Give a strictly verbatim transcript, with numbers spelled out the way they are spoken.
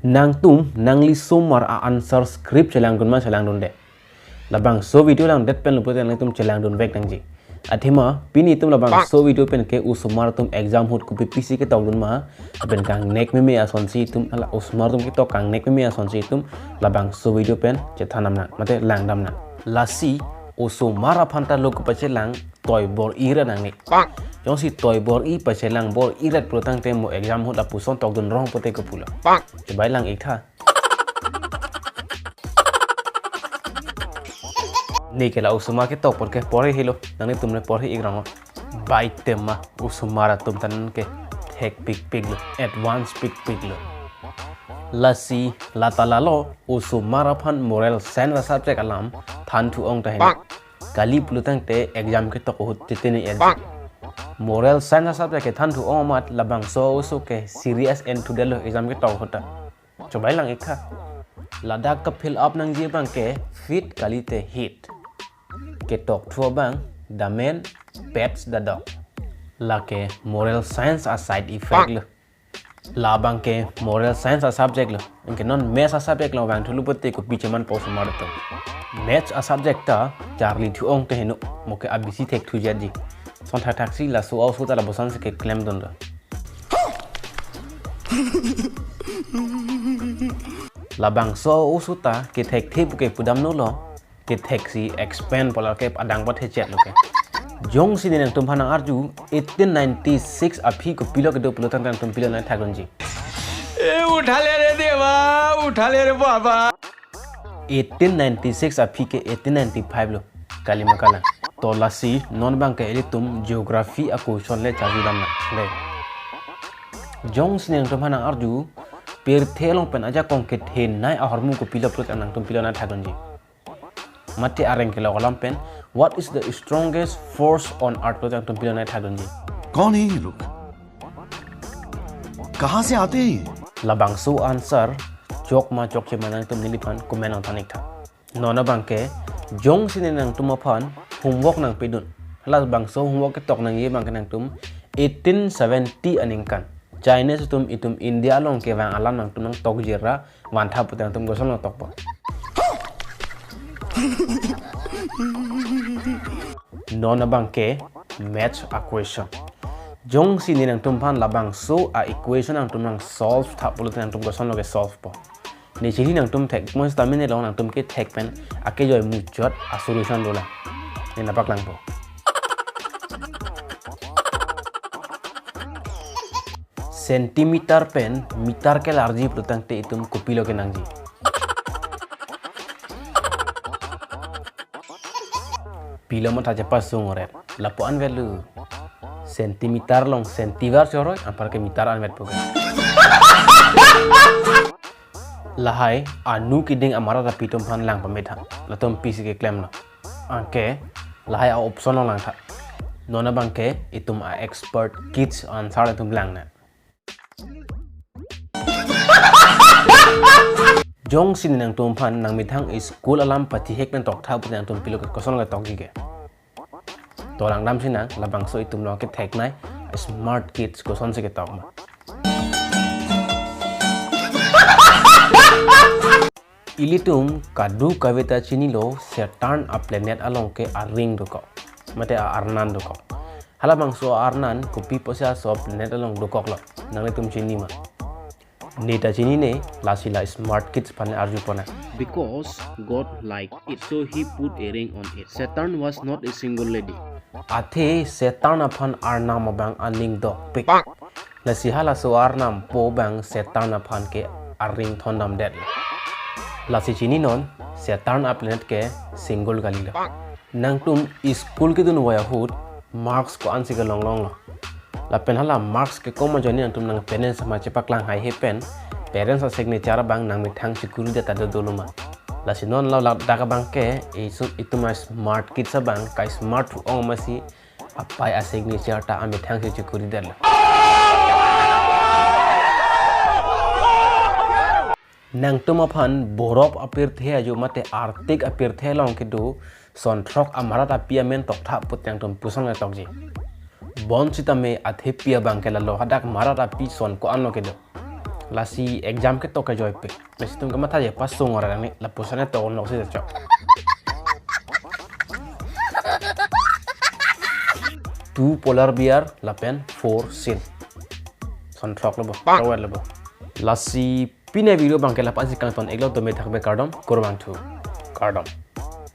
Nangtum nangli osomar a-answer script chelangdun ma chelangdunde? Labangso video langdet pen lo pulote nangtum chelangdun vek nangji. Athema pini itum labangso video pen ke osomar atum exam ahut kopi pisi ketokdun ma, lapen kangnek meme asonsi itum, hala osomar atum ketok kangnek meme asonsi itum labangso video pen chethan damnang, mate lang damnang. Lasi osomar aphan ta lo kepachelang toi bor-i ra nangne. Jongsi toi bor-i pachelang bor-i rat pulo tangte mo exam ahut lapuson tokdun rong pulote kopulo. Chebai lang-ik tha. Ne ke la osomar ketok apor ke porhe helo, nanglitum ne porhe-ik rong. Bai tema osomar atum ta non ke thek pikpik lo, advance pikpik lo. Lasi lata lalo osomar aphan moral science a-subject alam than thu ong tahai. Kali pulo tangte exam ketok ahut titini exam. Moral science a-subject kethan thu ong amat labangso oso ke serious en thu detlo exam ketok ahut ta. Chebai lang-ik tha. Ladak ke fill up nangji abang ke fit kalite hit. Ketok thu abang the main pets the dog. Lake moral science a-side effect lo. Labang ke moral science a-subject lo. Anke non maths a-subject lo vang thulo pulote kopi chemanpo osomar atum. Maths a-subject ta charli thu ong te heno, mo ke abisi thek thuji. Son thakthak si laso oso ta lapuson si keklemdun do. Labangso oso ta kethekthe puke pudamnolo, ketheksi expand polar ke adang pathechet lo ke. Jongsi ne nangtum aphan nang-arju, eighteen ninety-six aphi kopilo kedo pulo tangte nangtum pilo nangthakdunji? ए उठा ले रे देवा, उठा ले रे बाबा। Eighteen ninety-six aphi ke eighteen ninety-five lo, kali ma kalang. To lasi non abang ke ilitum geography a-question le charju damnang. Dei. Jongsi ne nangtum aphan nang-arju, pirthe along pen ajakong kethenei ahormu kopilo pulo tangte nangtum pilo nangthakdunji? Mate areng kelok alam pen, what is the strongest force on earth pulo tangte nangtum pilo nangthakdunji? कौन है ये लोग? कहाँ से आते हैं ये? Labangso answer chok ma chokche ma nangtum neliphan comment nangthan-ik tha. Non abang ke jongsi ne nangtum aphan homework nangpidun, halabangso homework ketok nangji abang ke nangtum eighteen seventy aningkan Chinese atum itum India along kevang alam nangtum nangtokji ra vantha pulote nangtum koson nangtokpo? Non abang ke maths a-question. Jongsi ne nangtum aphan labangso a-equation nangtum nang solve tha pulote nangtum kosonlo ke solve po? Ne chini nangtum thek, mo sitame ne long nangtum kethek pen akejoi muchot a-solution dolang. Ne nangpaklangpo. Centimeter pen meter kelarji pulo tangte itum kopilo kenangji? Pilo matha chepasung oret. Lapu-an value. Centimeter along centimeter choroi, anparke meter anvet puke. Lahai anu keding amarat api atum aphan lang pame tha. Latum pisi keklemlo? Anke lahai a-option along lang tha. Non abang ke itum a-expert kids answer itum langnang. Jongsi ne nangtum aphan nangmethang school alam pathihek pen toktha pulote nangtum pilo ke kosonlo ketokji ke? To langdam sinang, labangso itum along ketheknei smart kids kosonsi ketok ma. Ilitum kadokave ta chinilo Saturn a-planet along ke a-ring dokok, mate a-arnan dokok. Halabangso a-arnan kopi pusi aso planet along dokoklo, nanglitum chini ma? Ne ta chinine, lasi la smart kids aphan arjuponang. Because God liked it, so he put a ring on it. Saturn was not a single lady. Athe Saturn aphan arnam abang aning dokpik. Lasi halaso arnampo abang Saturn aphan ke a-ring thondamdetlo. Lasi chininon, Saturn a-planet ke single kalilo. Nangtum school kedun vai ahut marks ko-ansi kelong longlo? Lapen hala marks kekom ajoine nangtum nang parents aphan chepaklang haihe pen, parents a-signature abang nangmethang chekuridet ta dodolo ma? Lasi non lo ladak abang ke, isu itum a-smart kids abang, ka-smart thu ong amatsi apei a-signature ta amethangsi chekuridetlo. Nangtum aphan borop apirthe ajo mate Arctic apirthe along kedo son throk amarat api amen toktha pulote nangtum koson nangtokji? Bonsitame athepi abang ke lalo, hadak marat api son ko-anlo kedo? Lasi exam ketok ke joype. Lasi tum kematha je pass sung ora ni lapuson ketok nok si chok. Two polar bear lapen four seal. Son throk lo bo, throk lo bo. Lasi pini video abangke la-an si kangton iklo, tumi thakbe kardom, kurvangthu. Kardom.